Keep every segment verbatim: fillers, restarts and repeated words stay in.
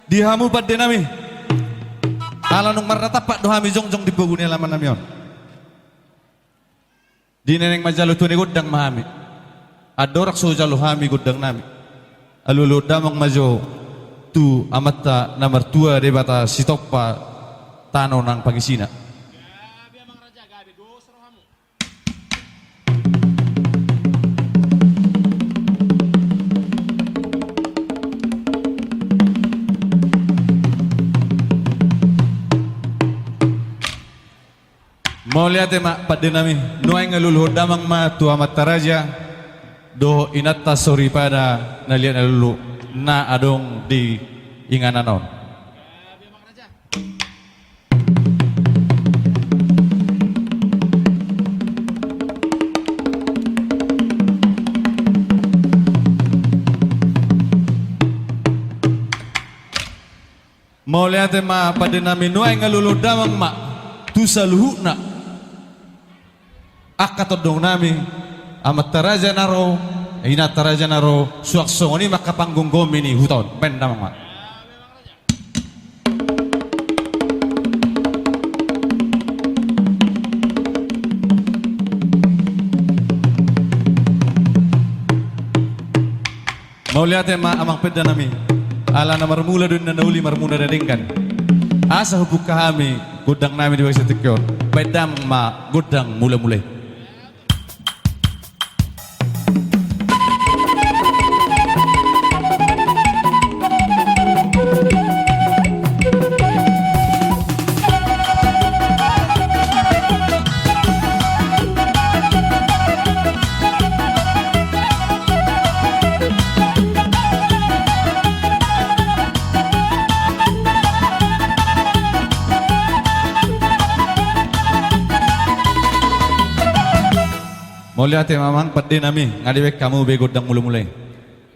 Di hamu pande nami, ala nunga marnatampak do hami jongjong di pogu ni alaman nami on. Di na naeng manjalo tua ni gondang ma hami. Andorang so jalo hami gondang nami, alualuhon damang ma jo tu Amanta na martua Debata sitompa tano nang pangisina. Mauliate ma pande nami, nuaeng alualuhon damang ma tu amanta raja dohot inanta soripada na liat na lolo na adong di inganan on. Mauliate ma pande nami, nuaeng alualuhon damang ma tu saluhutna angka tondong nami, amanta raja na ro, inanta raja na ro, suang songon i ma angka panggomgomi ni huta on. Baen damang ma. Mauliate ma amang pande nami. Ala na marmula do inna na uli, marmula na denggan. Asa hubuka hami gondang nami di bagasan tingki on. Baen damang ma gondang mulamula i. Mauliate ma amang pande nami, nga dibaen hamu be gondang mulamula i.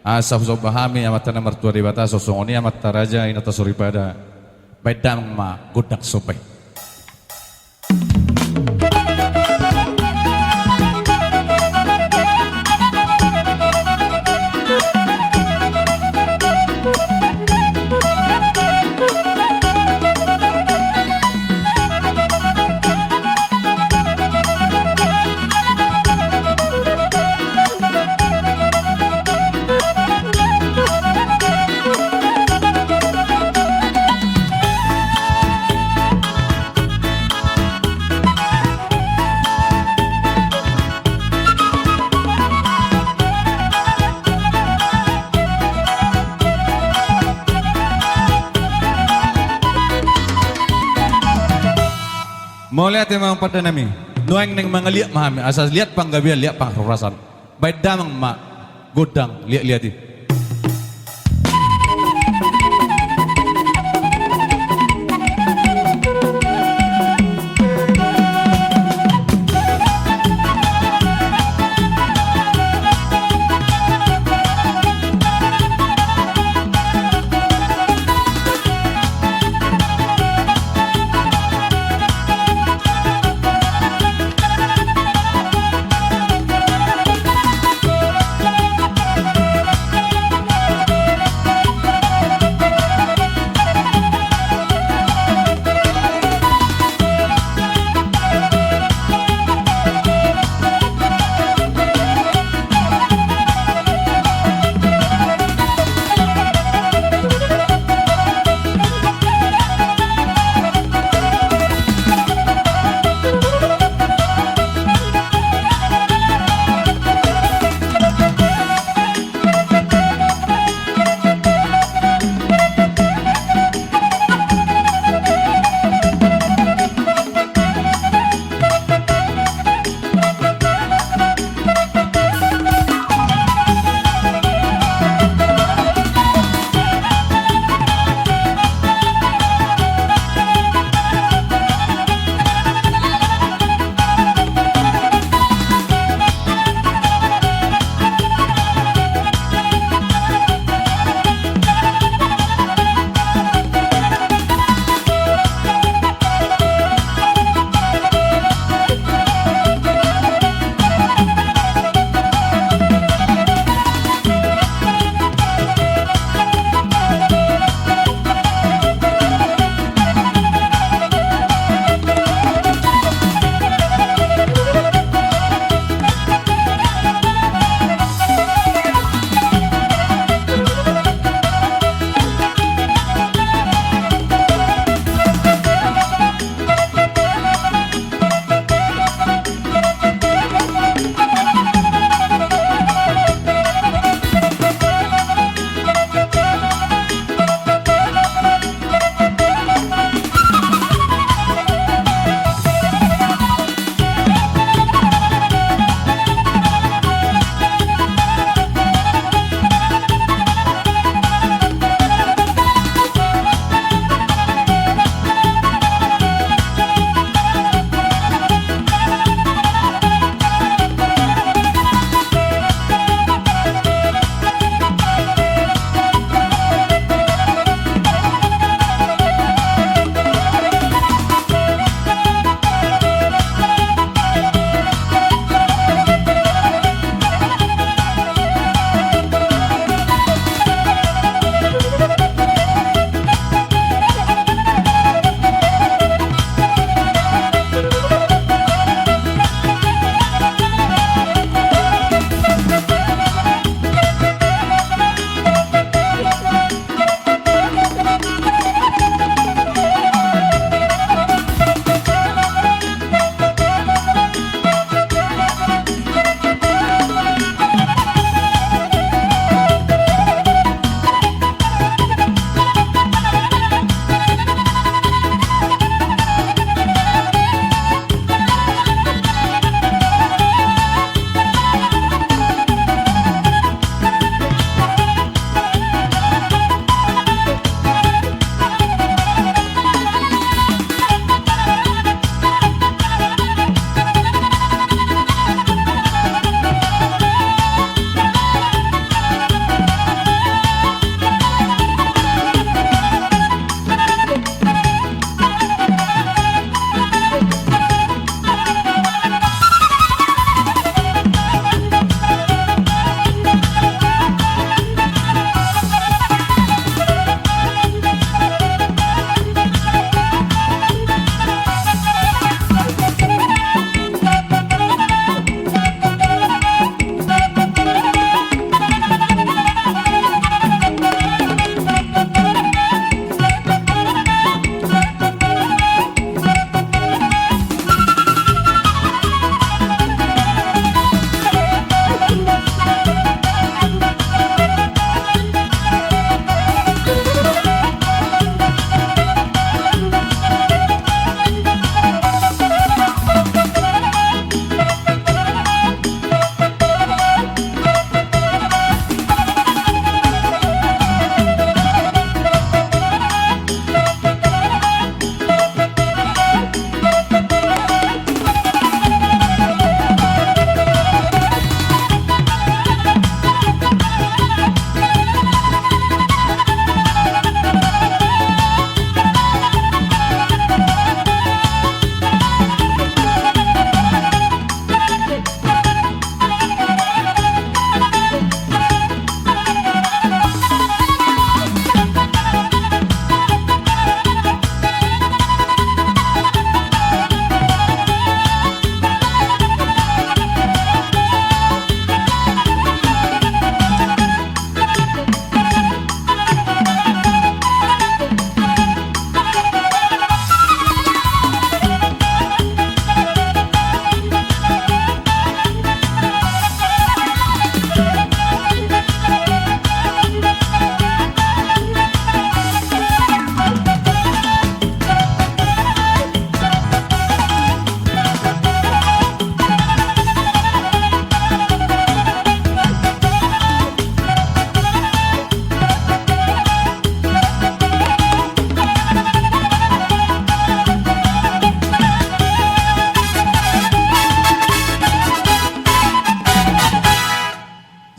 Asa husomba hami amanta na martua Debata, songon i amanta raja, inanta soripada. Baen damang ma gondang somba i. Mauliate ma amang pande nami. Nuaeng naeng mangaliat ma hami, asa liat panggabean, liat panghorhorasaan. Baen damang ma gondang liatliat i.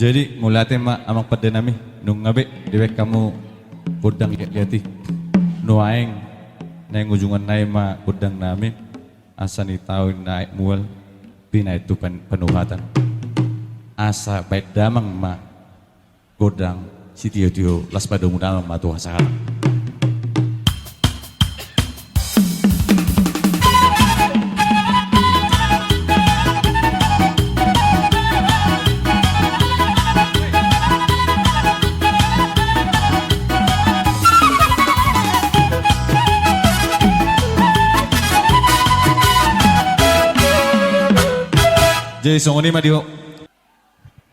Jadi, mauliate ma amang pande nami, nunga be dibaen hamu gondang liat-liat i. Nuaeng naeng ujungan nai ma gondang nami, asa nitaon na aek mual, binaen tu pan-, panuhatan. Asa baen damang ma gondang sitio-tio, laos padomu damang ma tu hasahatan. Jadi songon i ma di ho.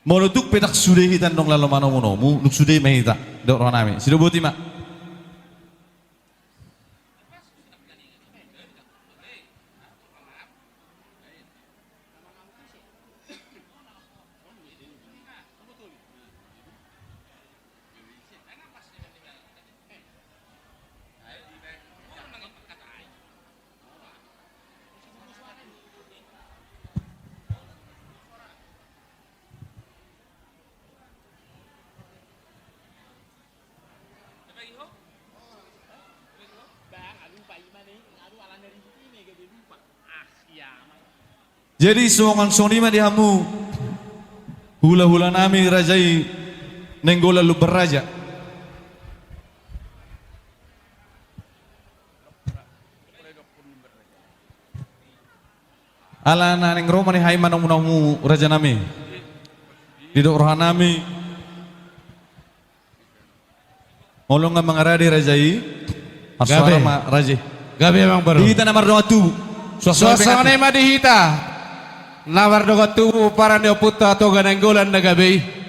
Molo tung pe ndang sude hita, ndang laho manomu-nomu, nunga sude ma hita. Dok roha nami. Sidok boti ma. Jadi songon, songon i ma di hamu hula-hula nami raja i Nainggolan Lumban Raja. Ala naeng ro ma nian hami manomu-nomu raja nami. Didok roha nami, molo nunga mangarade raja i, marsuara ma raja i. Gabe, amang boru. Di hita na mardongan tubu. Suang-suang i ma di hita na mardongan tubu, pomparan ni ompunta Toga Nainggolan na gabe i.